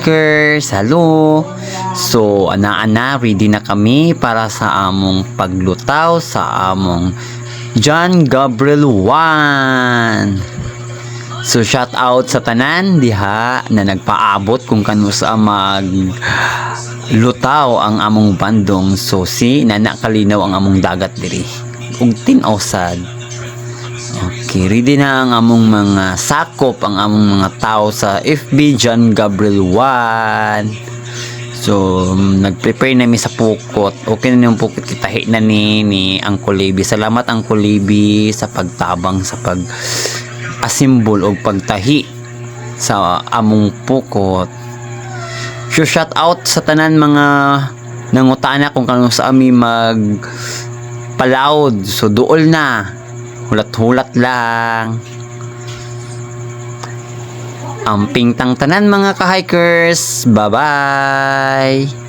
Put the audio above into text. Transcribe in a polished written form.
Ka-hikers! Hello! So, ana-ana, ready na kami para sa among paglutaw sa among John Gabriel 1. So, shout out sa tanan diha na nagpaabot kung kanusa mag lutaw ang among bandong. So, si nana kalinaw ang among dagat diri. Ug tin-aw sad. Okay, ready na ang among mga sakop, ang among mga tao sa FB John Gabriel 1. So, nag-prepare na mi sa pukot. Okay na yung pukot, kitahi na ni Uncle Libby. Salamat, Uncle Libby, sa pagtabang sa pag assemble o pagtahi sa among pukot. So, shout out sa tanan mga nangutana kung kano sa ami mag palawd. So, duol na. Hulat-hulat lang. Amping tang tanan, mga ka-hikers. Bye-bye!